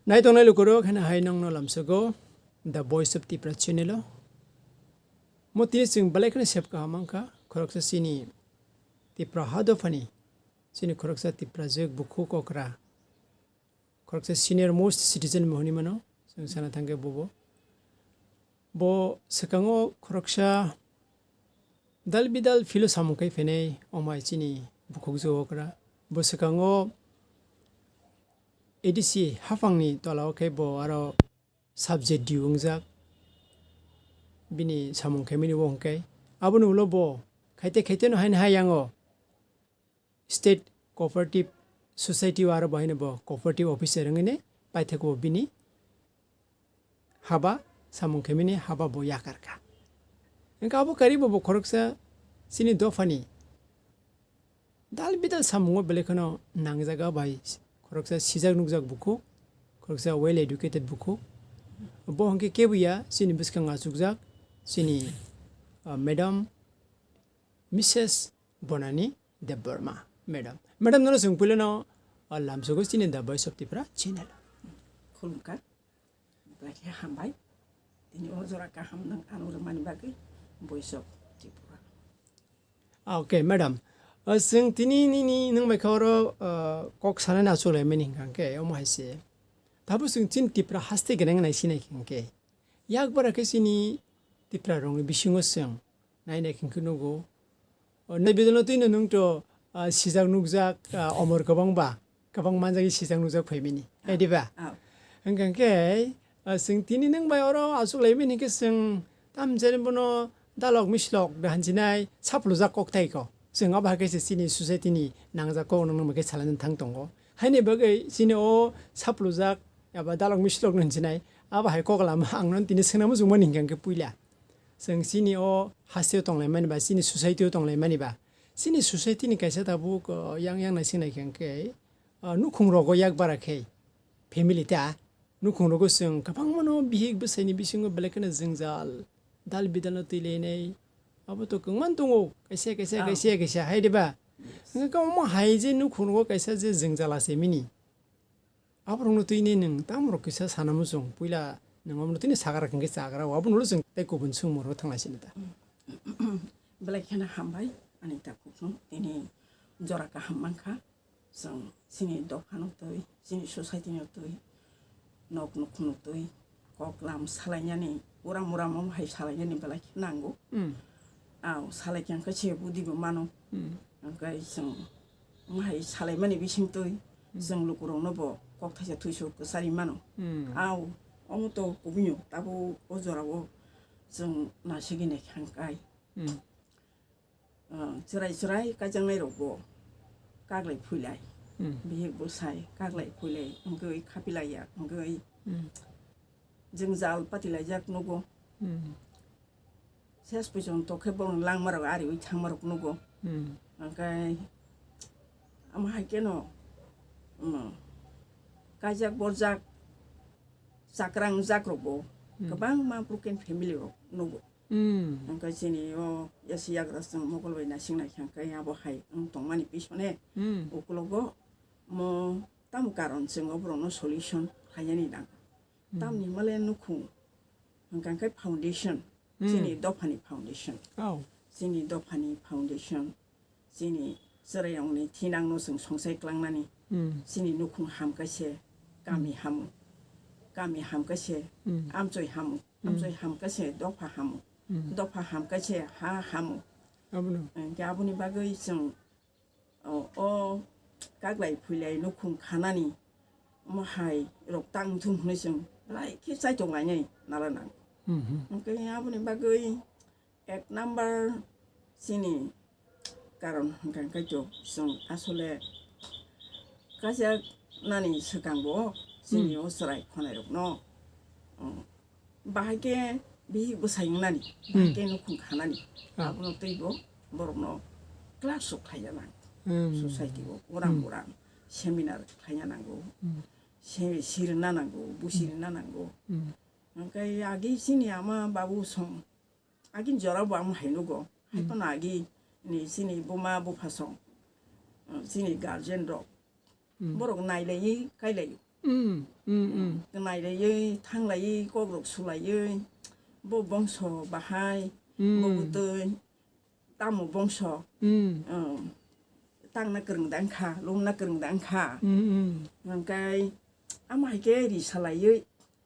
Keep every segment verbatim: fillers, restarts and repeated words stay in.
Naitongnai lukurok, heno hai nongno lamsogo The Voice of Tipra channel o. Mo tini chwng belai kheno sep kaham wngkha, khoroksa chini Tipra ha dophani, chini khoroksa Tipra jwk bukhuk okra, khoroksa senior most citizen mo hwnwi mano, chwng sana thangkhe bobo. Bo swkango khoroksa dal bidal philo samung khai phainai, omo hai chini bukhuk jwk okra. Bo swkango A D C haphangni tola o khe bo aro sub Z D O wngjak. Bini samung khaimani bo hwnkhe aboni ulo bo khaite khaite no haino hai yango State Cooperative Society o aro bo haino bo cooperative officer wngwi paithakgo bini haba, samung khaimani haba bo yakar kha. Hwnkhe abo karibo bo khoroksa chini dophani dal bidal samungo belai kheno nangjaga bai khoroksa sijak nukjak bukhuk, khoroksa well educated bukhuk. Bo hwnkhe kebuya chini bwskango achukjak chini, ah, Madam Missus Bonani Debbarma, Madam. Madam, nono chwng puilano, ah, lamsogo chini The Voice of Tipra channel. Khulumkha. Belai khe hambai. Tini o jora kaham nwng ano rwmani bagwi Voice of Tripura. Ah, okay, madam. Ah, chwng tini nini nwng bai kha oro, ah, kok sanani achuk laimani hwnkha khe, omo hai se. Tabuk chwng chini Tipra haste gwnang nai sinai hwnkha khe. Yak bara khe chini Tipra rokni bisingo chwng nai nai hwnkhe nugo. O, nai bidal no twi no nwng to, ah, sijak nukjak, ah, omor kwbang ba, kwbang manjak sijak nukjak phaimani. Ah. Hai di ba? Ah. Hwnkha khe, ah, chwng tini nwng bai oro achuk laimani hwnkhe chwng tam jani bono dalok mislok da hanjinai saplujak kok tai ko. Chwng abo hai khe se chini society ni nangjak kok no nwng bai khe salai thang tongo. Haini bagwi chini o saplujak eba dalok mislok no hinjinai abo hai kok lama ang no tini swngnamo chwngmani hwnkha khe puila. Chwng chini o haste o tonglaimani ba, chini society o tonglaimani ba, chini society ni kaisa tabuk, o, yang yang naising naikha hwnkhe, o, nukhung rogo yak bara khe family ta nukhung rogo chwng kwbangma no bihik bwsai ni bisingo belai kheno jwngjal dal bidal no twi lainai abo to kwngma tongo kaisa kaisa Ah. kaisa kaisa hai de ba. Yes. Hwnkhe omo hai je nukhung rogo kaisa je jwngjal ase mini. Aborokno twini nwng tamrok kisa sana muchung, puila nwng omono twini sakrak hwnkhe chagra, abono ulo chwng tei kubun swngmoro thanglai sini ta. Belai kheno hambai ani takhukno tini jora kaham mankha, chwng chini dophano twi, chini society no twi, nok nukhungno twi, kok lam salainani, uram uram omo hai salainani belai khe nango. Hmm. Aw, salai khe hwnkhe se budi bo mano. Hmm. Hwnkhe chwng omo hai salaimani bisingtwi Hmm. chwng lukurokno bo kok thaisa thuisu kwchari mano. Hmm. Aw, omo to kubungo tabuk o jorao chwng nasigwi naikha hwnkhe. Hmm. Ah, chwrai chwrai kaijaknai rokbo kaglai phuilai. Hmm. Bihik bwsai kaglai phuilai wngwi khapilaiya wngwi Hmm. jwngjal patilaijak nugo. Hmm. Ses puichon tokhe borokni langmarok ariwi thangmarok nugo. Hmm. Hwnkhe omo hai kheno, um, kaijak borjak chakrang jakrokbo Hmm. kwbangma broken family rok nugo. Hmm. Hwnkhe chini o yasi yagra chwng mokol bai naising naikha hwnkhe abo hai wng tongmani pisone Hmm. ukulogo mo tamo karon chwng o borokno solution khainani nang. Hmm. Tamni hwnmale nukhung hwnkha khe foundation, Hmm. chini dophani foundation. Oh. Chini dophani foundation, chini chwrairokni thinangno chwng songsai klangnani, Hmm. chini nukhung ham kaise, kami Hmm. hamu, kami ham kaise, Hmm. amchoi hamu, Hmm. amchoi ham kaise, dopha hamu, Hmm. dopha ham kaise, ha hamu. Abono. Hwnkhe aboni bagwi chwng O, o kaglai phuilai nukhung khanani omo hai rok tang thung hwnwi chwng belai khe chaitok lainai nala nang. Mhm. Hwnkhe aboni bagwi ek number chini karon hwnkha khe to chwng asole kaisa nani swkang bo chini Hmm. o chwrai khonai rokno, um, bahai khe bihik bwsai wngnani, bahai Hmm. khe nukhung khanani. Ah. Abono twibo borokno class rok khlaiya nang. Hmm. Society o uram Hmm. uram seminar khlaiya nango. Hmm. Se-, sirna nango, busi Hmm. rwna nango. Hmm. Hwnkhe agi chini ama babu song, agi jora bo ang hai nugo. Hmm. Hai phano agi ni chini buma bupha song, chini guardian rok. Hmm. Borok nailaiwi kailaio. Mm, mm, mm. Nailaiwi, thanglaiwi, kokrok sulaiwi, bo bongso bahai, bo Mm. bwtwi, tamo bongso, Mm. um, tangna kwrwng da wngkha, lumna kwrwng da wngkha. Mm, mm. Hwnkhe, amo hai khe ri salaiwi,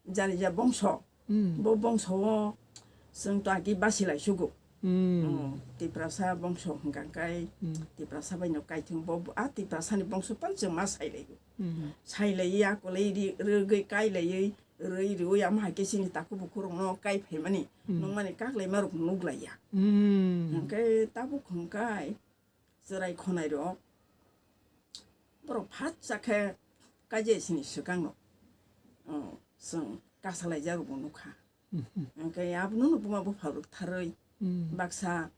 jani ja bongso, Mm. bo bongso o chwng to agi basi lai sugo. Mm. Mm, Tiprasa bongso hwnkha khe, Mm. Tiprasa bai no kaithwng bo, a Tiprasa ni bongso pan chwng ma sai laigo. Mm. Sai laiwi a kolai ri, rwgwi kai laiwi, rwi rwi amo hai khe chini takhuk bukhuk rok no kai phaimani, Mm. nukmani kaklaima rok nuk laiya. Mm. Hwnkhe tabuk hwnkhe chwrai khonai rok, borok phatsa khe kaijai sini swkang rok, oh, chwng kasalaijak rokbo nukha. Mhm. Hwnkhe abono no buma bupha rok tharwi Mm. baksa,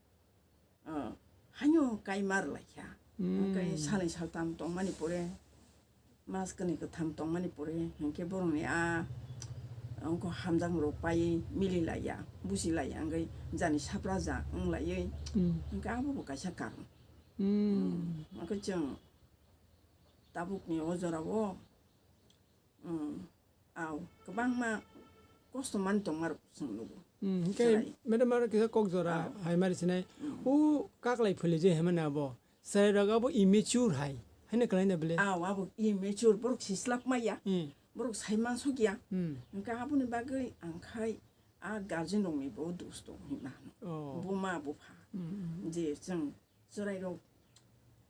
oh, haino kai mar laikha. Mm. Hwnkhe salni saltam tongmani pore, mas kwnwi kwtham tongmani pore, hwnkhe borokni a, ongkho hamjakmung rok paiwi mili laiya, busi laiya, hwnkhe jani sapra ja wng laiwi, Mm. hwnkhe abobo kaisa karon. Mm. Hwnkhe chwng tabukni o jorao, mm, au kwbangma kosto mani tongma rok chwng nugo. Mm, hwnkhe Chwrai. Madam aro kisa kok jora Au. Hai mari sinai. Mm. O kaklai phuli je hemani abo. Chwrai rok abo immature hai. Haino kwlai na bele. Au, abo immature borok sislap maya. Mm. Borok sai mansuk ya. Mm. Hwnkhe aboni bagwi ang khai a guardian rokni bo dos tong hinma hwno. Oh. Buma bupha. Mm, mm. Je chwng chwrai rok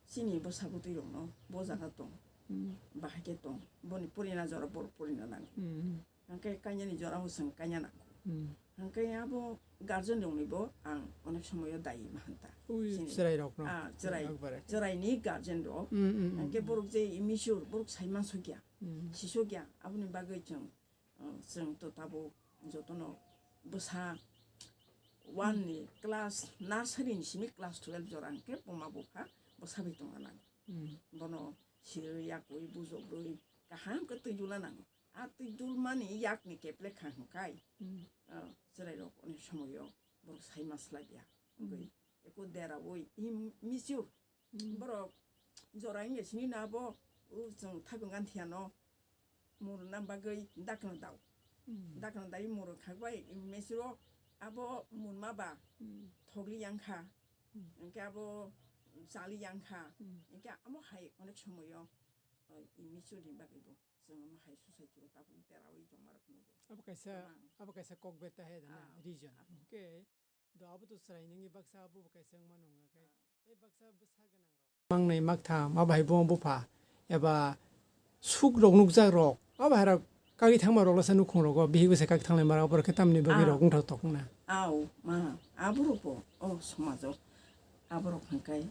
chini bwsa bwtwi rokno bo jaga tong. Mm. Bahai khe tong. Boni purina jora borok purina nango. Mm. Hwnkhe kainani jora bo chwng kaina nango. Mm. Hwnkhe abo guardian rokni bo ang onek somoyo dayi ma hanta. Ui, chini chwrai rokno. Ah, chwrai. Ekbare. Chwraini guardian rok. Mm, mm, mm, Hwnkhe mm. Borok je immature, borok sai mansuk ya. Mm. Sisuk ya. Aboni bagwi chwng, uh, chwng to tabuk jotono bwsa one ni class nursery ni simi class twelve jora hwnkhe buma bupha bwsa bai tongna nango. Mm. Bono sirwi yakwi bujogwi kaham khe twi dula nango. A twi dulmani yakni keple kha hwnkhai, Mm. ah, chwrai rok onek somoyo borok sai ma slai ya. Mm. Wngwi eko dera oi im-, misiu. Mm. Borok jora wngya sini na abo, o chwng thaipung gan thiyano murna bagwi dakna dao. Mm. Dakna dai murung khak bai, im, mesiro abo munma ba Mm. thogli yang kha. Mm. Hwnkhe abo chali yang kha. Mm. Hwnkhe amo hai onek somoyo, o, immature ni bagwi bo. Chwng omo hai society o tabuk deraui tongma rok nugo. Abo kaisa, Kwbang. Abo kaisa kok beta he dana Ah, region. Abo. Hwnkhe do abo to chwrai nangni baksa abo bo kaisa wngma nungkha khe. Ah. Tei baksa bwsa gwnang rok. Mangnai maktham abo hai bo bupha eba suk rok nukjak rok abo hai rok kagwi thangma rok lasa nukhung rogo bihik bwsai kagwi thanglai mara abo rok khe tamni bagwi Ah. Rok wngthok tok wngna. Au, ma, abo rok bo o somajo abo rok hwnkhe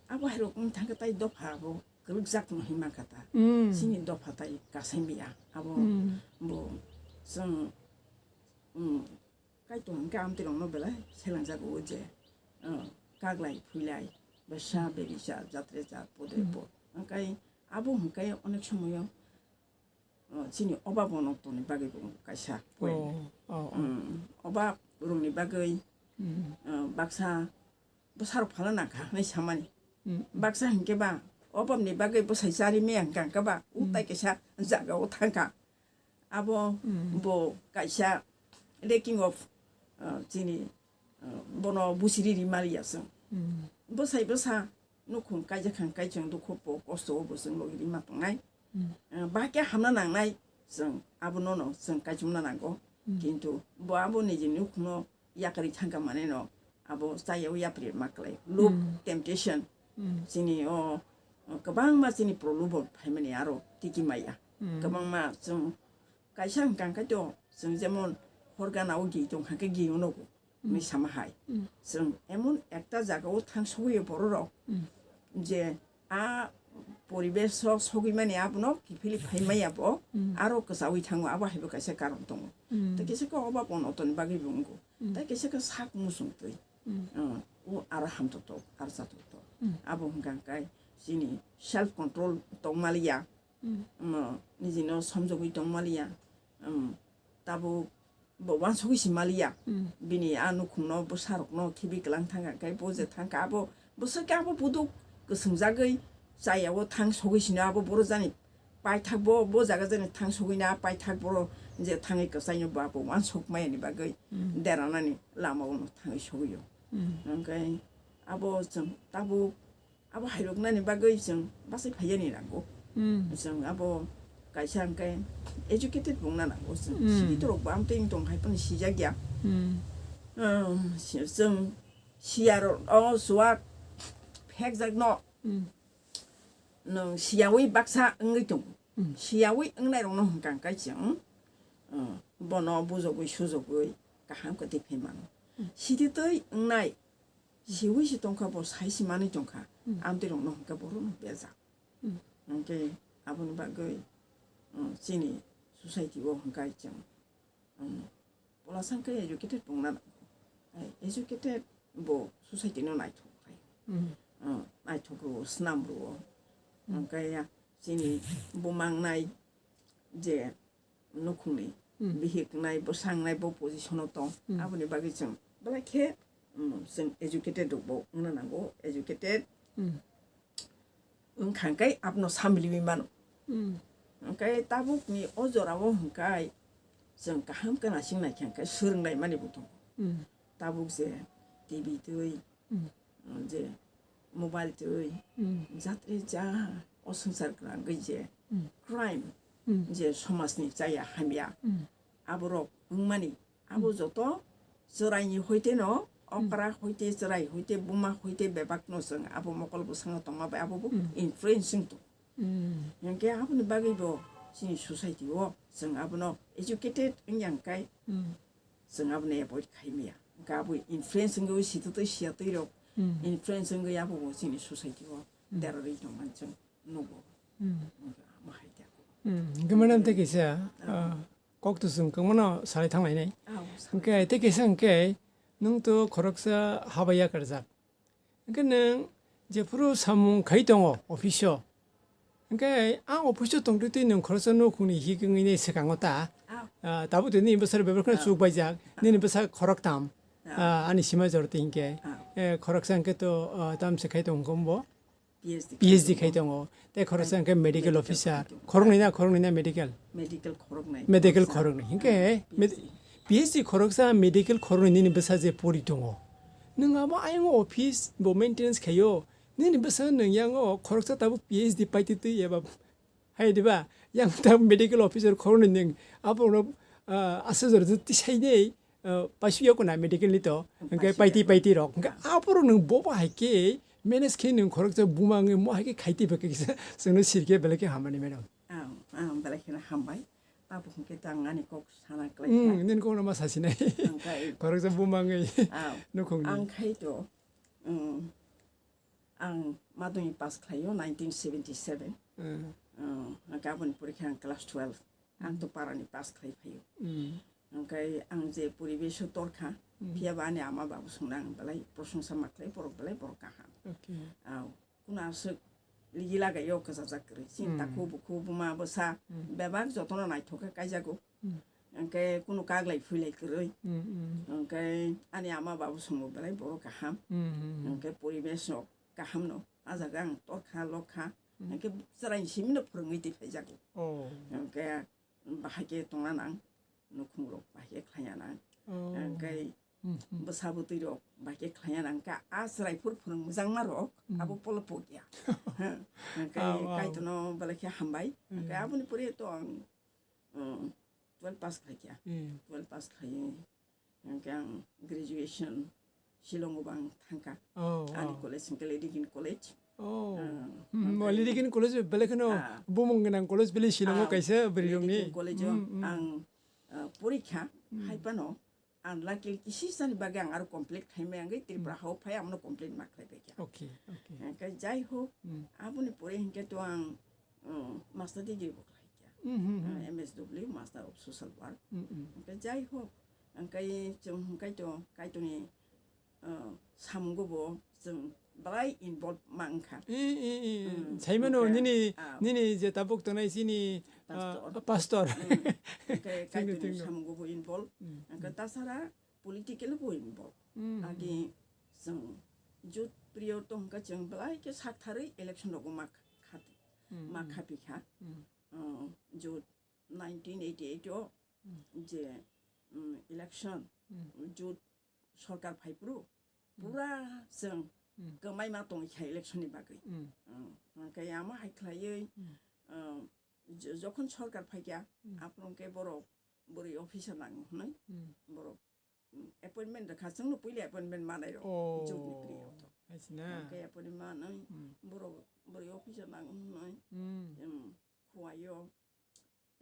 abo hai rok wng thangkhe tai dopha abo kwrwkjak no hinma kha ta. Mm. Chini dopha tai kasai maya abo Mm. Bo chwng, mm, kaitor hwnkhe amtwi rokno belai selengjago je, uh, kaglai phuilai besa Mm. Bebisa jatre ja podre Mm. Po hwnkhe abo hwnkhe onek somoyo uh, chini obab onok tongni bagwi bo kaisa point. Oh, oh, oh. Um, obab rokni bagwi, Mm. Uh, baksa bwsarok phalna nangkha hwnwi samani. Mm. Baksa hinkhe ba obabni bagwi bwsai chari maya hwnkha hwnkhe ba Mm. Utai kaisa jaga o thangkha. Abo Mm. Bo kaisa lacking of, uh, chini, uh, bono busiri ri maliya chwng. Mm. Bwsai bwsa nukhung kaijak kha hwnkhe chwng dukhu po kosto o bo chwng logi rima tongnai. Mm. Uh, bahai khe hamna nangnai chwng abono no chwng kaichomna nango. Mm. Kintu bo abo niji nukhungno yakarwi thangkha maneno abo chaya o yapri ma klai. Lob Mm. Temptation. Mm. Chini o, o kwbangma chini prolobo phaimani aro tiki maya. Mm. Kwbangma chwng kaisa hwnkha hwnkhe to chwng jemon hor gana o gi tong kha khe gi unogo. Mm. Hwnwi sama hai. Mm. Chwng emon ekta jaga o thang sogwi borok rok Mm. Je a poribesh o sogwi mani abono kiphilwi phai maya bo Mm. Aro kwchaui thango abo haibo kaisa karon tongo. Mm. Tei kisa khe oba pono toni bagwi bo wngo. Mm. Tei kisa khe sak muchung twi. Mm. Uh, o aro hamtotok, aro chatotok. Mm. Abo hwnkha hwnkhe chini self control tong maliya. Mm. Um, nijino somjogwi tong maliya. Um, tabuk bo wansugwi si maliya. Mm. Bini a nukhungno bwsarokno khibi kwlang thangkha, hwnkhe bo je thangkha, abo bwswk khe abo buduk kwswngjagwi chaya o thang sogwi sino abo boro jani paithak bo, bo jaga jani thang sogwi na, paithak boro je thangwi kwchai no ba bo uansuk maya ni bagwi deranani lama o no thangwi sogwi o. Hwnkhe abo chwng tabuk abo hairok nani bagwi chwng bachai phai yani nango. Chwng abo kaisa hwnkhe educated wng na nango chwng. Sidi torok bo amtwi wng tong hai phano sijak ya. Chwng siyarok o chuwak phekjak no. Nwng siyawi baksa wngwi tongo. Siyawi wngnairokno hwnkha hwnkhe chwng, uh, bono bujogwi sujogwi kaham khe twi phai mano. Sititwi wngnai, siwi se tongkha, bo sai se manwi tongkha, amtwirokno hwnkhe borokno bejak. Hwnkhe aboni bagwi, uh, chini society o hwnkhe chwng, um, Polasang khe educated wngna nango. Ai, educated bo society no naithok khai. Uh, naithok rwo, swnam rwo. Hwnkhe ya chini buma wngnai je nukhungni bihik wngnai, bwsa wngnai bo position o tong. Aboni bagwi chwng belai khe, um, chwng educated rok bo wngna nango, educated wngkha hwnkhe abono samiliwi mano. Hwnkhe tabukni o jorao hwnkhe chwng kaham khe naising naikha hwnkhe swrwng laimani bo tongo. Tabuk je T V twi, je mobile twi, jatre ja o swngchar kwrwngwi je crime, je somajni chaya hamya, aborok wngmani, abo joto chwraini hoite no, okra hoite, chwrai hoite, buma hoite, bebak no chwng abo mokol bwskango tongma bai abo bo influence wng tongo. Hwnkhe aboni bagwi bo chini society o chwng abono educated wngya hwnkhe chwng abono avoid khai maya. Hwnkhe abo influence wngwi sitotwi siyatwi rok influence wngwi abo bo chini society o derarwi tongmani chwng nugo. Hwnkhe abo hai khe. Hwnkhe madam tei kaisa, ah, kok to chwng kwmano salai thanglainai. Hwnkhe tei kaisa hwnkhe nwng to khoroksa habaya karjak. Hwnkhe nwng jephuru samung khai tongo office o. Hwnkhe ang office o tongtwi twi nwng khoroksa nukhungni hik wngwi nai swkango ta. Ah, tabuk tini bwsar bebak kheno chuk baijak. Nini bwsa khoroktam. Ah, ani sima jor twi hwnkhe. Eh, khoroksa hwnkhe to, ah, tamse khai tongo hwnkhe bo. P H D khai tongo. Tei khoroksa hwnkhe medical officer. Khoroknwi na, khoroknwi na medical? Medical khoroknwi. Medical khoroknwi. Hwnkhe P H D khoroksa medical khoroknwi nini bwsa je pori tongo. Nwng abo ayang office bo maintenance khaio. Nini bwsa nwng yango khoroksa tabuk P H D paitwi twi eba. Hai diba? Yang tabuk medical officer khoroknwi nwng aborokno, ah, aswk jora tisainai. Ah, paisuk ya kuna medical ni to, hwnkhe paisuk ya paiti paiti rok. Hwnkhe aphuru nwng bo bo hai khe manage khe nwng khoroksa buma wngwi mo hai khe khai twi ba khe kisa chwngno sir khe belai khe hamani madam. Ang, ang belai kheno hambai. Tabuk hwnkhe tang ani kok sana klai kha. Hmm, nini kokno ma sasinai. Ang khai. Khoroksa buma wngwi. Ang, nukhungni. Ang khai to, um, Ang madhyamik pass khlaio nineteen seventy seven. Mm. Ah, hwnkhe aboni porikha ang class twelve. Ang to parani pass khlai phaio. Mm. Hwnkhe ang je poribesh o torkha, mm, phiyaba ani ama babu songno ang belai prosongsa ma khlai, borok belai borok kaham. Okay. Au, kuno aswk ligi lagaio kwchajak kwrwi. Chini, mm, takhuk bukhuk buma bwsa, mm, bebak jotono naithok khe kaijago. Mm. Hwnkhe kunu kaglai phuilai kwrwi. Mm, mm. Hwnkhe ani ama babu songbo belai borok kaham. Mm, mm, mm. Hwnkhe poribesh rok kaham no. Ah jaga ang torkha lokha. Mm. Hwnkhe chwraini simi no phwrwngwi twi phaijago. Oh. Hwnkhe bahai khe tongna nang, nukhung rok bahai khe khlaiya nang. Oh. Hwnkhe, mm, mm, bwsa bwtwi rok bahai khe khlaiya nang. Hwnkhe ah chwrai phur phwrwng mujangma rok, mm, abo polo pokya. Hwnkhe, oh, oh, Kaitorno belai khe hambai. Hwnkhe, mm, aboni pore to ang um, twelve pass khlaikha. Hmm. Twelve pass khlaiwi, hwnkhe ang graduation Shillong o bo ang thangkha. Oh, ani, wow, college hwnkhe Lady Queen College. Oh. Ah, hmm, hwnkhe Lady Queen College belai kheno, ah, bumung gwnang college belai Shillong o, ah, kaisa bwrwi rokni. Lady Queen College o, hmm, hmm, ang, ah, porikha, hmm, hai phano unluckily kisisani bagwi ang aro complete khaimaya wngwi Tripura, hmm, ha o phai amono complete ma khlaibaikha. Okay, okay. Hwnkhe jai hok, hmm, aboni pore hwnkhe to ang, um, master degree bo khlaikha. Hmm, hmm, hmm. Ah, M S W, Master of Social Work. Hmm, hmm. Hwnkhe jai hok, ang kai chwng hwnkhe to Kaitorni, ah, samungo bo chwng belai involve ma wngkha. Eh, eh, eh. Hmm. Saimano, hwnkhe, nini, ah, nini je tabuk tongnai chini, ah, pastor. Pastor. Hmm. Hwnkhe chwngno, Kaitorni chwngno samungo bo involve. Hmm. Hwnkhe, hmm, tasara political bo involve. Hmm. Agi chwng youth period to hwnkhe chwng belai khe saktharwi election rogo ma kha-, kha-, hmm, ma, hmm, khapikha. Hmm. Jut nineteen eighty eight o je, um, election, jut sorkar phaiphuru pura chwng kwmai ma tongwi kha election ni bagwi. Um, hwnkhe amo hai khlaiwi, um, jo-, jokhon sorkar phaikha, aphuru hwnkhe borok bwrwi officer nango hwnwi borok, um, appointment rwkha, chwngno puila appointment manai rok jut ni period o. Hwnkhe appointment manwi borok bwrwi officer nango hwnwi, um, khuaio.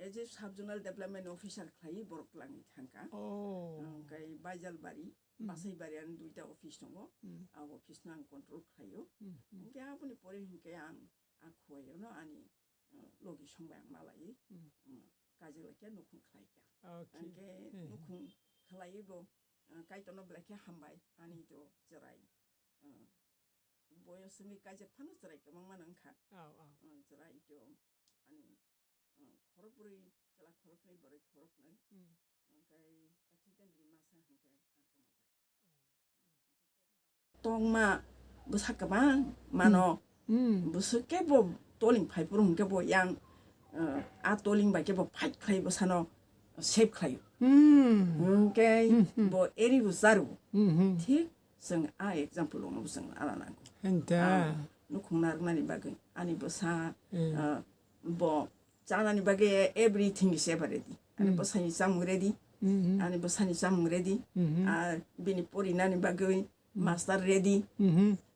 As a sub zonal development officer khlaiwi borok langwi thangkha. Hwnkhe Baijalbari, Basaibari ani duita office tongo. A office no ang control khlaio. Hwnkhe aboni pore hwnkhe ang a khuaio no ani, uh, logi songbai ang malaiwi, uh, kaijakla khe nukhung khlaikha. Hwnkhe nukhung khlaiwi bo, uh, Kaitorno belai khe hambai ani to chwrai. Uh, boyos wngwi kaijak phano chwrai kwbangma no wngkha. Uh, chwrai to ani Khorokbrwi, chwla khoroknwi, bwrwi khoroknwi. Hwnkhe accidentally masa hwnkhe ang kwmajak. Tongma bwsa kwbang mano. Bwswk khe bo toling phai phuru hwnkhe bo yang, uh, a toling bai khe bo fight khlai bwsano save khlaio. Hwnkhe bo eri bo charu. Thik chwng a example-o chwng ana nango. Ang nukhung narwknani bagwi ani bwsa, ah, bo chanani bagwi everything is ever ready. Ani bwsani chamung ready, ani bwsani chamung ready, ah, bini porinani bagwi master ready.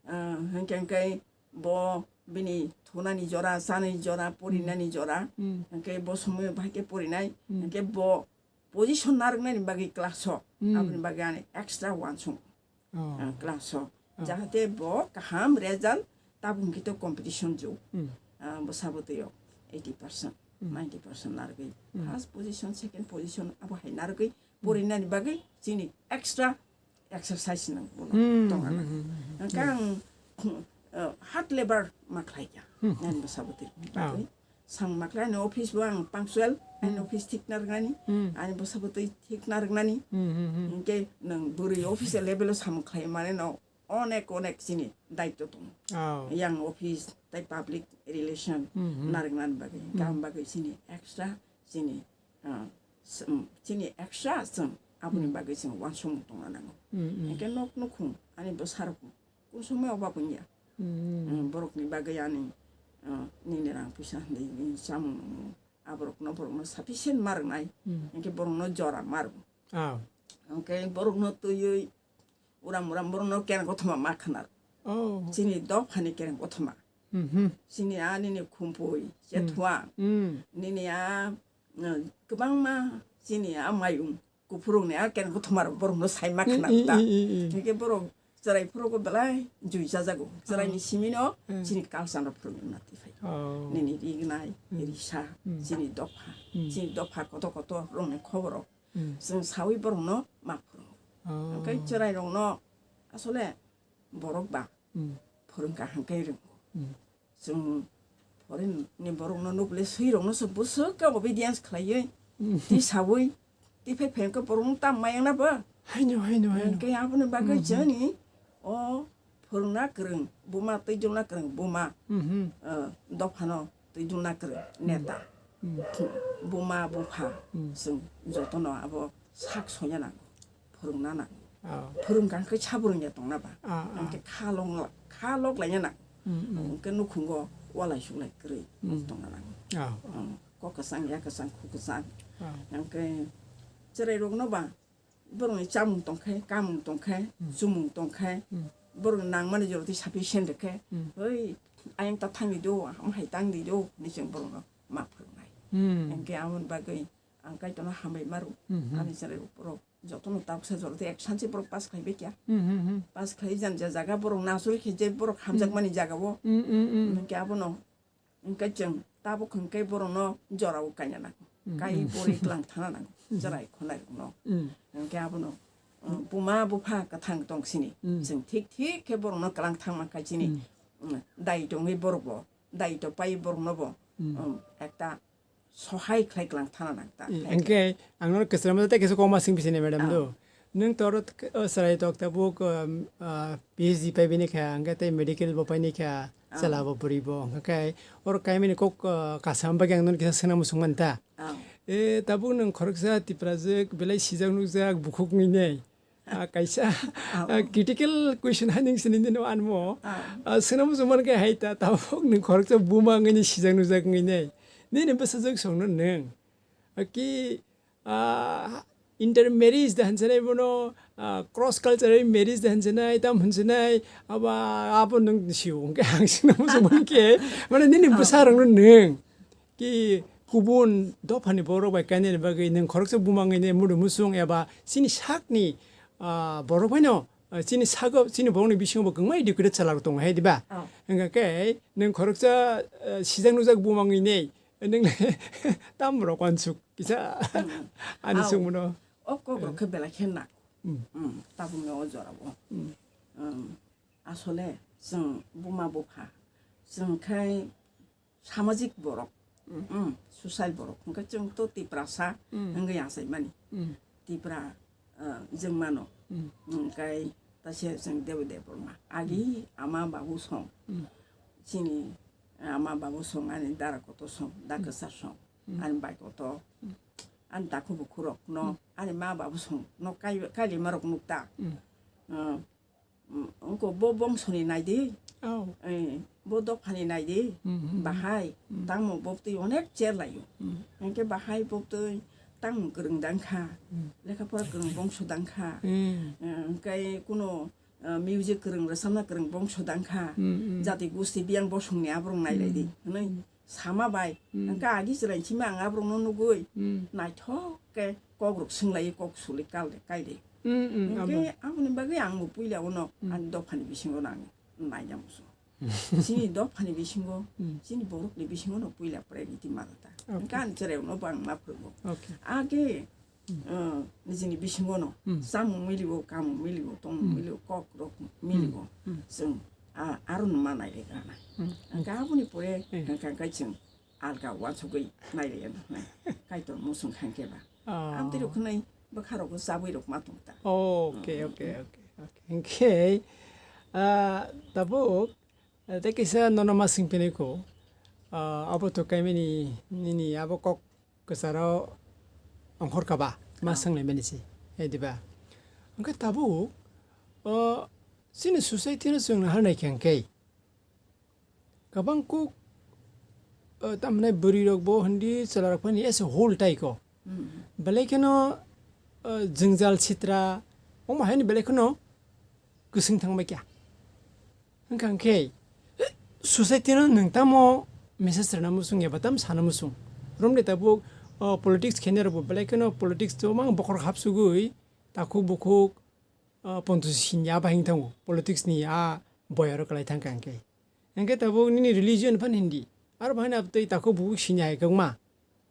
Ah, hwnkhe hwnkhe bo bini thunani jora, chanani jora, porinani jora, hwnkhe bo somoyo bahai khe porinai, hwnkhe bo position narwknani bagwi class-o, aboni bagwi ani extra uansuk, ah, class-o. Jahate bo kaham result tabuk hwnkhe to competition jug. Ah, bwsa bwtwi-o eighty percent, ninety percent narwgwi. First position, second position abo hai narwgwi porinani bagwi chini extra exercise nang bono tongna nang. Hwnkhe ang, uh, hard labor ma khlai kha. Nani bwsa bwtwi bagwi. Sang makle ani office bo ang punctual, ani office thik narwknani, ani bwsa bwtwi thik narwknani. Hwnkhe nwng bwrwi office level o samung khlai mane no onek onek chini daityo tongo. Yang office tai public relation narwknani bagwi, gam bagwi chini extra chini, ah, chini extra chwng aboni bagwi chwng uansukmung tongna nango. Hwnkhe nok nukhung ani bwsarok kung somoi obab wngya. Mm, borokni bagwi ani, ah, nini rang puisa hinwi nini chamung nwngo. Aborokno, borokno sufficient ma rwngnai. Hwnkhe borokno jora ma rwngo. Hwnkhe borokno twiwi uram uram borokno kereng kothoma ma khna rw. Chini dophani kereng kothoma. Chini a nini khumpui, chethua. Nini a, ah, kwbangma chini a mayung. Kuphurukni a kereng kothoma rok borokno sai ma khna ta. Hwnkhe borok chwrai phuru go belai jui chajago. Chwraini simino chini culture no phurukna tiphai. Nini rignai, risa, chini dopha, chini dopha kotor kotor rokni khobor rok. Chwng sawi borokno ma phurungo. Hwnkhe chwrai rokno asole borok ba phwrwng kaham khe rwngo. Chwng foreign ni borok no nukle swi rok no se bwswk khe obedience khlaiwi, twi sawi, twi phai phai khe borok no tam maya na ba. Haino, haino, haino. Hwnkhe aboni bagwi chwngni o phwrwngna kwrwng, buma twi jolna kwrwng, buma, uh, dophano twi jolna kwrwng, neta. Buma bupha chwng jotono abo sak soina nango. Phwrwngna nang. Phwrwngkha hwnkhe sabrwngya tongna ba. Hwnkhe kha lok, kha lok laina nang. Hwnkhe nukhungo walai suklai kwrwi tongna nang. Kok kwchang, yak kwchang, khuk kwchang. Hwnkhe chwrai rokno ba borokni chamung tongkhe, kamung tongkhe, chumung tongkhe, borokni nangmani joroti sufficient rwkhe, oi, ayang ta thangdi do, ham hai tangdi do, hinwi chwng borokno ma phwrwngnai. Hwnkhe aboni bagwi ang Kaitorno hambai maro. Ani chwrai rok jotono tabuksa joroti ek sansi borok pass khlaibai kya. Pass khlai jan ja jaga borok nasuri khe je borok hamjakmani jaga o. Hwnkhe abono hwnkhe chwng tabuk hwnkhe borokno jorao kaina nango. Kai pori tlang thana nango. Chwrai khonai rokno. Hwnkhe abono, um, buma bupha kwthang tong sini. Chwng thik thik khe borokno kwlang thangma khai chini. Um, dai tongwi borok bo, dai to pai borokno bo, um, ekta sohai khlai klang thana nang ta. Eh, hwnkhe ang nono kwchwrama tei kisa kokma swng bisi nai, madam, do. Nwng toro, o, chwrai tok tabuk, um, ah, P H D pai bini kha, hwnkhe tei medical bo pai ni kha. Oh. Chwla bo bwrwi bo. Hwnkhe oro kaimani kok, ah, kasam bagwi ang nono kisa swngna muchung mani ta. Oh. E, tabuk nwng khoroksa Tiprajwk belai sijak nukjak bukhuk wngwi nai. Ah, kaisa, Oh. ah, critical question hai nwng sini nini anmo. Oh. Ah, swngna muchung mankhe hai ta, tabuk nwng khoroksa buma wngwi nai sijak nukjak wngwi nai. Nini bwsajwk songno nwng. Ah, ki, ah, intermarriage da hinsinai bono, ah, cross cultural marriage da hinsinai, tam hinsinai, abo, abo nwng sio, hwnkhe ang swngna muchung mankhe, mane nini Oh. bwsarokno nwng ki kubun dophani borok bai kainani bagwi nwng khoroksa buma wngwi nai mudu musung eba chini sakni, ah, borok baino, ah, chini sago, chini borokni bisingo bo kwbangma educated chwlarok tongo hai diba? Oh. Hwnkhe nwng khoroksa, ah, sijak nukjak buma wngwi nai, nwng tam rok wansuk kisa Mm. ani Au. Sungmano. O kok rok khe belai khe na. Mm. Mm, tabukni o jora bo. Mm. Um, asole chwng buma bupha, chwng khai samajik borok, Mm. mm, social borok, hwnkhe chwng to Tiprasa Mm. wngwi achaimani. Mm. Tipra, uh, chwng mano. Mm. Hwnkhe taise chwng Debi Debbarma. Agi Mm. ama babu song. Mm. Chini ama babu song, ani dara kotor song, da Mm. kwchar song, Mm. ani bai kotor. Mm. Ani takhu bukhurok no, Mm. ani ma babu song no kai-, kailima rok nukta. Mm. Uh, Mm, wngkha bo bongsoni naidi. Oh. Eh, bo dophani naidi. Mhm. Bahai, Mm. tangmo bo twi onek cher laio. Mm. Hwnkhe bahai bo twi tangmo kwrwng dangkha. Mm. Lekha pora kwrwng bongso dangkha. Mm. Eh, hwnkhe kuno, eh, music kwrwng, rwchapna kwrwng bongso dangkha. Mm, mm. Jati gusti biyang bosongni aborok nailaidi. Mm. Hwnwi sama bai. Mm. Hwnkhe agi chwrai simi ang aborokno nugwi Mm. naithok khe kokrok swnglaio, kok suli kal de, kai de. Mm, mm, Hwnkhe abo. Aboni bagwi ang bo puila uno Mm. ani dophani bisingo nang naina muchung. Chini dophani bisingo, Mm. chini borokni bisingo no puila priority ma rwta. Okay. Hwnkhe ani chwrai uno bo ang ma phwrwngo. Okay. Age, Mm. uh, nijini bisingo no Mm. chamung miligo, kamung miligo, tongmung Mm. miligo, kokrok Mm. miligo. Mm. Chwng a-, aro no ma nai rwgana. Mm. Hwnkhe aboni pore Mm. hwnkhe hwnkhe chwng alga wansugwi nailaiya nai. Kaitor muchung khankhe ba. Oh. Amtwi rok khwnai bwkha rok chabwi rok ma tongta. Okay, Mm. okay, okay, okay. Hwnkhe, ah, tabuk, ah, tei kisa nono ma swngphinai kho. Ah, abo to kaimani nini abo kok kwcharo ongkhor kha ba? Ma Oh. swnglaimani se. Hai diba? Hwnkhe tabuk, oh, chini society no chwng naharnai khe hwnkhe. Kwbang kuk, uh, tamhinai bwrwi rok bo hindi chwla rok phani as a whole tai ko. Mm. Belai kheno, uh, jwngjal sitra, omo haino belai kheno kwswng thang bai kha. Wngkha hwnkhe, eh, society no nwng tamo message rwna muchung eba tam sana muchung. Romni tabuk, uh, politics khainai rok bo belai kheno politics to mang bokhorok hapsugwi takhuk bukhuk, uh, ponto sini a bahing thango. Politics ni a boyaro kwlai thang kha hwnkhe. Hwnkhe tabuk nini religion phan hindi. Aro bahai no tei takhuk bukhuk sini hai kwbangma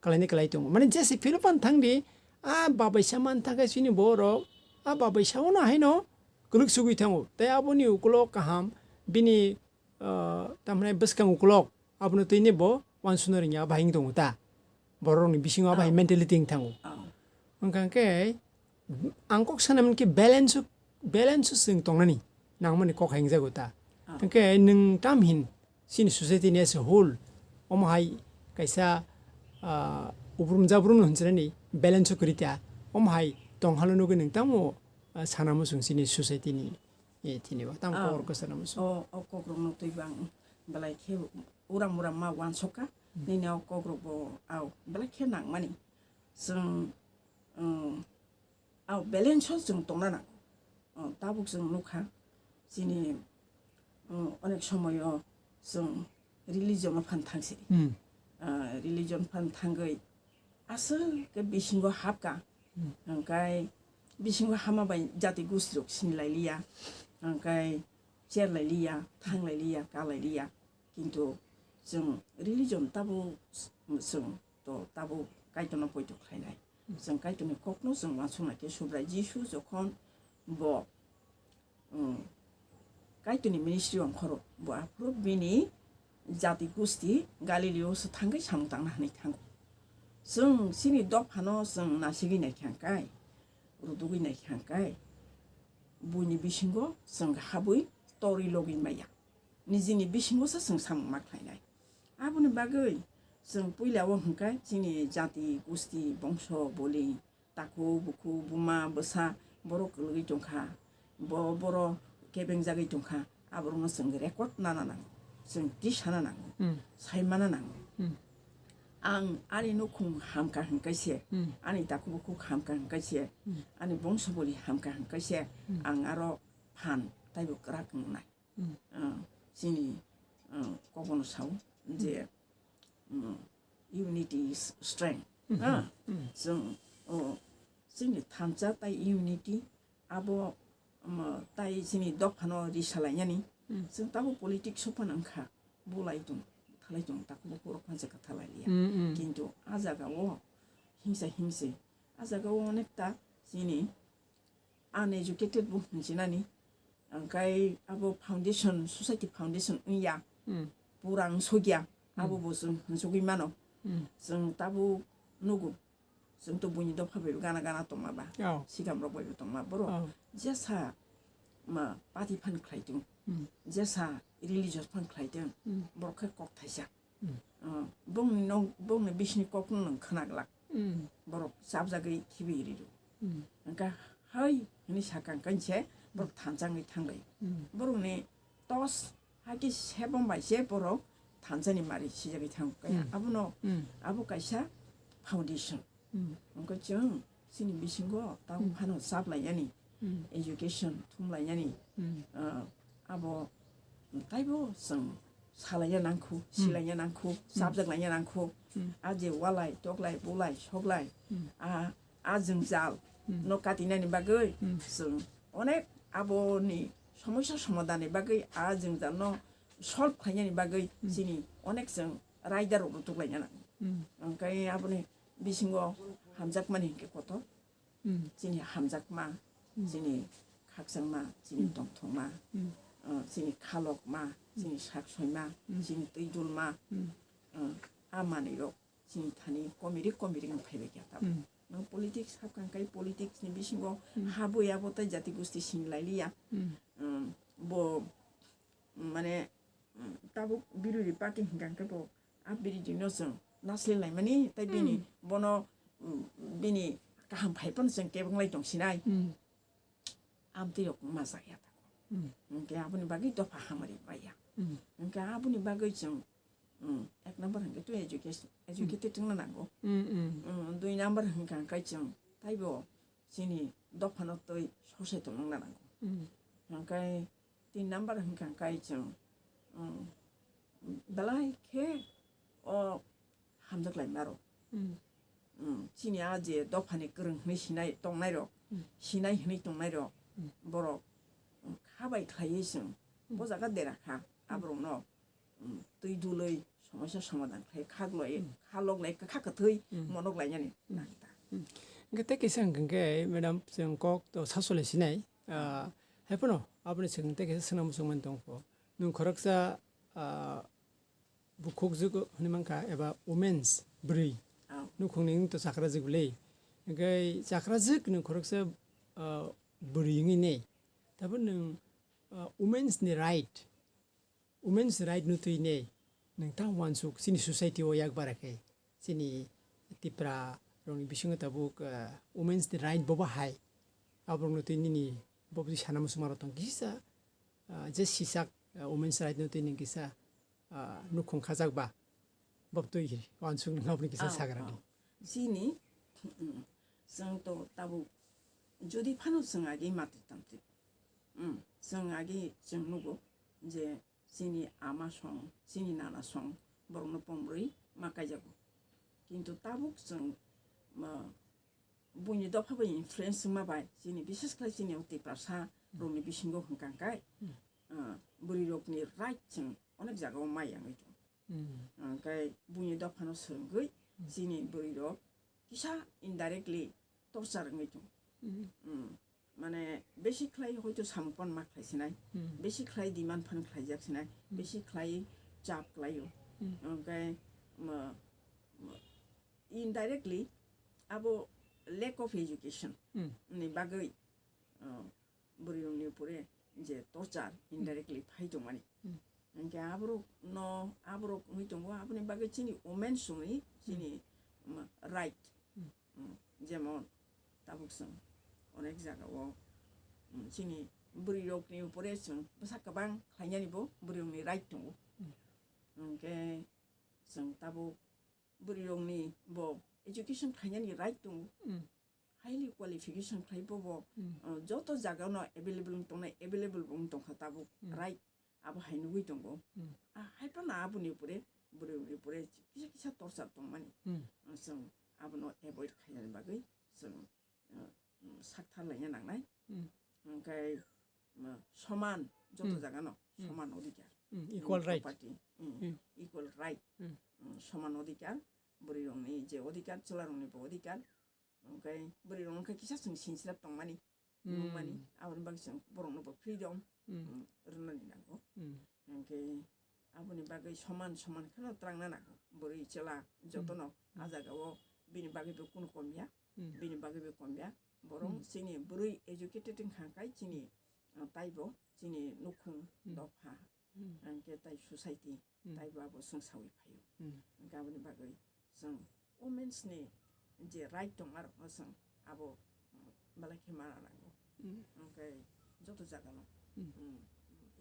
kwlainai kwlai tongo. Mane jese philo phan thang di, a babaisa man thang khe chini borok, a babaisa o no haino kwlwk sugwi thango. Tei aboni ukulok kaham bini, ah, tamhinai bwskang ukulok abono twi ni bo uansukna rwngya bahai wng tongo ta. Borok rokni bisingo bahai Oh. mentality wng thango. Oh. Wngkha khe, ang kok sana hwn khe balance o, balance o chwng tongnani nangmani kok hai wngjago ta. Ah. Hwnkhe nwng tam hin chini society ni as a whole, omo hai kaisa, ah, ubrum jabrum no hwnchwnani balance o kwrwi ta, omo hai tong halo nugwi nwng tamo, ah, sana muchung chini society ni, eh, tini bo tamo Ah. kok rok kwchana muchung. O, o kok rok no twi bang belai khe uram uram ma uansuk kha, Hmm. nini o kok rok bo au belai khe nangmani. Chwng, um, Au, balance o chwng tongna nango. O, tabuk chwng nukha, chini, o, onek somoyo chwng religion o phan thangsi. Hmm. Ah, religion phan thangwi aswk khe bisingo hapkha. Hmm. Hwnkhe bisingo hama bai jati gosti rok sinilai liya. Hwnkhe cherlai liya, thanglai liya, kalai liya. Kintu chwng religion tabuk chwng to tabuk Kaitorno poito khlainai. Chwng Kaitorni kokno chwng uansuknai khe Subrai Jisu jokhon bo, um, Kaitorni ministry ongkhoro, bo aphuru bini jati gusti Galileo se thangwi samung tangna hwnwi thango. Chwng chini dophano chwng nasigwi naikha hwnkhe, rudugwi naikha hwnkhe, buini bisingo chwng habwi torwi logwi maya. nijini bisingo se chwng samung ma khlainai. Aboni bagwi chwng puila o hwnkhe chini jati, gusti, bongso, boli, takhuk, bukhuk, buma, bwsa, borok kwlwgwi tongkha, bo-, borok kebengjagwi tongkha, aborokno chwng record nana nango, chwng tisana nango, Hmm. saimana nango. Hmm. Ang ani nukhung hamkha hwnkhe se, Hmm. ani takhuk bukhuk hamkha hwnkhe se, Hmm. ani bongso boli hamkha hwnkhe se, Hmm. ang aro phan taibo kwrak wngnai. Hmm. Ah, chini, ah, kokno sao je, Hmm. mm, unity is strength. Hmm. Ah, Hmm. chwng, oh, chini thansa tai unity abo, um, tai chini dophano risalainani. Hmm. Chwng tabo politics o phano wngkha, bulai tong, thalai tong, takhuk bukhuk rok phansa kwthalai liya. Hmm, hmm. Kintu a jaga o hingsa hingsi, a jaga o onekta chini uneducated bo hinchinani, angkai abo foundation, society foundation wngya, Hmm. pura wngsokya, abo Hmm. bo chwng hinsogwi mano. Hmm. Chwng tabuk nugo, chwng to buini dopha bai gana gana tongma ba, Oh. sikam rok bai tongma borok. Oh. Jesa ma party phan khlai tong, Hmm. jesa religious phan khlai tong, Hmm. borok khe kok thaisa. Hmm. Ah, bongni nok, bongni bisini kokno nwng khwna glak. Hmm. Borok chapjagwi khibi riro. Hmm. Hwnkhe hai hwnwi sakha hwnkhe se borok thansa wngwi thanglai. Hmm. Borokni tos hakhe sebom bai se borok thansani mari sijagwi thango. Kaya Hmm. abono, Hmm. abo kaisa foundation. Hmm. Hwnkhe chwng chini bisingo tamo Hmm. phano chaplaiyani, Hmm. education thumlaiyani, Hmm. ah, abo taibo chwng salaina nangkhu, Hmm. silaina nangkhu, Hmm. chapjaklaina nangkhu. Hmm. A je walai, toklai, bulai, soklai, Hmm. a, a jwngjal Hmm. no katinani bagwi Hmm. chwng onek aboni somosya somadhanni bagwi a jwngjal no solve khlainani bagwi Hmm. chini onek chwng raida rok rwtuklaina nango. Hmm. Hwnkhe aboni bisingo hamjakmani hinkhe kotor. Hmm. Chini hamjakma, Hmm. chini khakchangma, chini Hmm. tongthokma, Hmm. uh, chini khalokma, Hmm. chini saksoima, Hmm. chini twidulma, Hmm. uh, a manwirok chini thani komiri komiri wng phaibai kha tabuk. Hmm. Nwng politics hapkha hwnkhe politics ni bisingo Hmm. ha bui abo tei jati gosti sinilailiya. Hmm. Um, bo, mane, um, tabuk birodhi party hwnkha hwnkhe bo a birodhi no chwng naisle laimani tei bini Hmm. bono, um, bini kaham phai phano chwng kebeng lai tong sinai. Hmm. Amtwi rok wngma chaya tako. Hmm. Hwnkhe aboni bagwi dopha hamari maya. Hmm. Hwnkhe aboni bagwi chwng, um, ek number hwnkhe twi education, Hmm. educated wngna nango. Hmm, hmm. Um, dui number hwnkha hwnkhe chwng taibo chini dophano twi sosai tongna nango. Hmm. Hwnkhe tin number hwnkha hwnkhe chwng, um, belai khe o hamjaklai maro. Hmm. Um, chini a je dophani kwrwng hwnwi sinai tongnai rok, Hmm. sinai hwnwi tongnai rok, Hmm. borok, um, kha bai khlaiwi chwng Hmm. bo jaga dera kha, Hmm. aborokno, um, twi dulwi somosya somadhan khlai khakloi, Hmm. kha loklai kwkha kwthwi Hmm. monok lainani Hmm. nang ta. Hmm. Hwnkhe tei kisa hwnkhe madam chwng kok to sasolai sinai, ah, hai phano aboni swkang tei kisa swnam swngmani tongkho. Nwng khoroksa, ah, bukhukjwk hwnwi mankha eba women's bwrwi. Oh. Nukhungni wngto chakrajwk bwlwi. Hwnkhe chakrajwk nwng khoroksa, ah, bwrwi wngwi nei. Tabuk nwng, ah, women's ni right, women's right no twi nei. Nwng tamo uansuk chini society o yak bara khe, chini Tipra rokni bisingo tabuk, ah, women's ni right bo bahai. Aborokno twi nini bo bwtwi sana muchungmarok tong kisa, ah, je sisak, ah, women's right no twi nwng kisa, ah, nukhung khajak ba, bobtwi uansuk nang aboni kisa Ah, sagra ah. di. Chini, mm, chwng to tabuk jodi phano chwng agi matwi tamtwi. Mm, chwng agi chwng nugo je chini ama song, chini nana song, borokno pomrwi ma kaijago. Kintu tabuk chwng, ma, buini dopha bai influence wngma bai, chini bises khlai chini o Tiprasa Hmm. rokni bisingo hwnkha hwnkhe, Hmm. ah, bwrwi rokni right chwng onek jaga o maya wngwi tongo. Hmm. Hwnkhe buini dophano swrwngwi Hmm. chini bwrwi rok kisa indirectly torture wngwi tongo. Hmm. Hmm. Mane besi khlai hoito samung pan ma khlai sinai, Hmm. besi khlai demand phan khlaijak sinai, Hmm. besi khlai chap khlaio. Hmm. Hwnkhe ma, ma, indirectly abo lack of education Hmm. ni bagwi, uh, bwrwi rokni upore je torture Hmm. indirectly phai tongmani. Hmm. Hwnkhe aborok no, aborok wngwi tongo, aboni bagwi chini women songni chini, mm, right. Mm. Mm, jemon tabuk chwng onek jaga o, mm, chini bwrwi rokni upore chwng bwsa kwbang khlainani bo bwrwi rokni right tongo. Mm. Hwnkhe chwng tabuk bwrwi rokni bo education khlainani right tongo. Mm. Highly qualification khlai bobo, mm, uh, joto jaga no available wng tongnai, available bo wng tongkha tabuk, mm, right, abo hai nugwi tongo. Mm. Ah, hai phano aboni upore, bwrwi rokni upore kisa kisa torchar tongmani. Mm. Uh, chwng abono avoid khainani bagwi chwng, uh, um, sakthar laina nangnai. Mm. Hwnkhe, um, soman joto, mm, jagano, mm, soman odhikar. Mm, equal right. Property, mm, mm, equal right. Mm. Um, soman odhikar, bwrwi rokni je odhikar, chwla rokni bo odhikar, hwnkhe bwrwi rok wngkha kisa chwng sinchilap tongmani, hmm, nungmani, aboni bagwi chwng borokno bo freedom, hmm, hmm, rwnani nango. Hmm. Hwnkhe aboni bagwi soman soman kheno twlangna nango. Bwrwi chwla jotono, hmm, ah jagao bini bagwi bo kunu komya, hmm, bini bagwi bo komya. Borok, hmm, chini bwrwi educated wngkha khe chini, ah, taibo chini nukhung, hmm, dopha, hmm, hwnkhe tai society, hmm, taibo abo chwng saui phaio. Hmm. Hwnkhe aboni bagwi chwng womens ni je right tong arokno chwng abo, mm, belai khe mana nango. Hmm. Hwnkhe joto jagano, hmm, mm,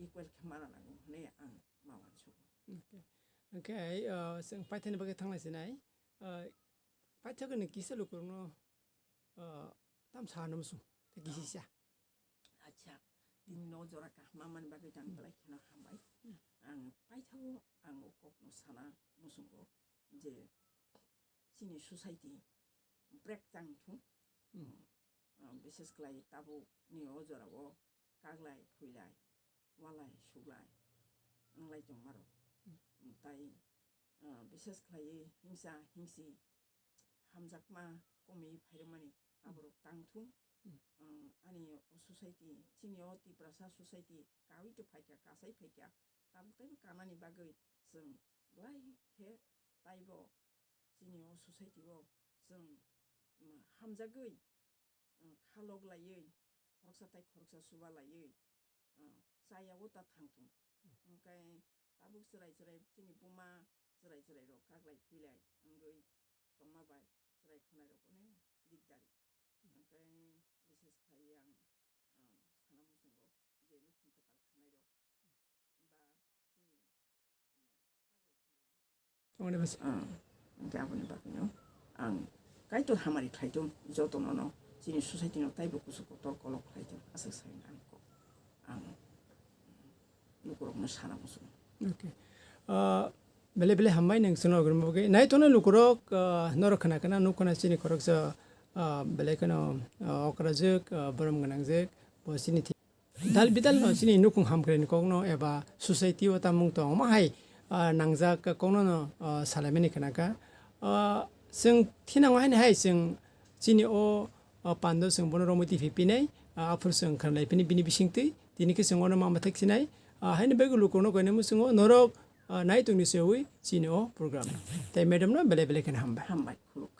equal khe mana nango hwnwi ang ma uansugo. Okay. Hwnkhe, uh, chwng paithakni bagwi thanglai sinai, uh, paithakni kisa lukurokno, uh, tam sa hwnwi muchung, tei kisi sa. Acha, tini no jora kaham mani bagwi tang, hmm, belai kheno hambai. Hmm. Ang paithago ang o kokno sana muchungo je chini society break tang thung. Hmm. Ah, bises khlai tabuk ni o jora o kaglai, phuilai, walai, suglai wnglai tong maro. Hmm. Tai, ah, bises khlai hingsa hingsi hamjakma komwi phairokmani, hmm, aborok tang thung. Hmm. Ah, ani o society, chini o Tiprasa society kaui to phaikha, kasai phaikha, tabuk taibo kanani bagwi chwng belai khe taibo chini o society o chwng, mm, hamjagwi, mm, khalok laiwi, khoroksa tai khoroksa chuba laiwi, ah, chaya o ta thang thung. Hmm. Hwnkhe tabuk chwrai chwrai chini buma chwrai chwrai rok kaglai phuilai wngwi tongma bai chwrai khwnai rok onek dikdari. Hmm. Hwnkhe bises khlaiwi ang, ah, sana muchungo je nukhung kwtal khanai rok ba chini Ongni bwsa. Ah, hwnkhe aboni bagwino ang Kaitor hamari khlai thung, jotono no chini society no taibo kuchuk kotor kolok khlai thung, aswk sai ang kok. Ang lukurokno sana muchung. Okay. Ah, belai belai hambai nwng chwngno ogrima bagwi. Nai tongnai lukurok, ah, norok khna khna nuk khna chini khoroksa, ah, belai kheno, ah, okrajwk, ah, borom gwnangjwk, bo chini Dal bidal no chini nukhung hamkrai ni kok no eba society o tamung tong ma hai, ah, nangjak kok no, no, ah, salaimani khna kha. Ah, chwng thinango haini hai chwng chini o, ah, pando chwng bono romwi twi phinai, ah, aphuru chwng khna lai phini bini bising twi tini khe chwng ono ma mathak sinai, ah, haini bagwi lukurok no koinai muchungo norok, ah, nai tongni sewi chini o program no. Tai madam no belai belai kheno hambai. Hambai, khuluk.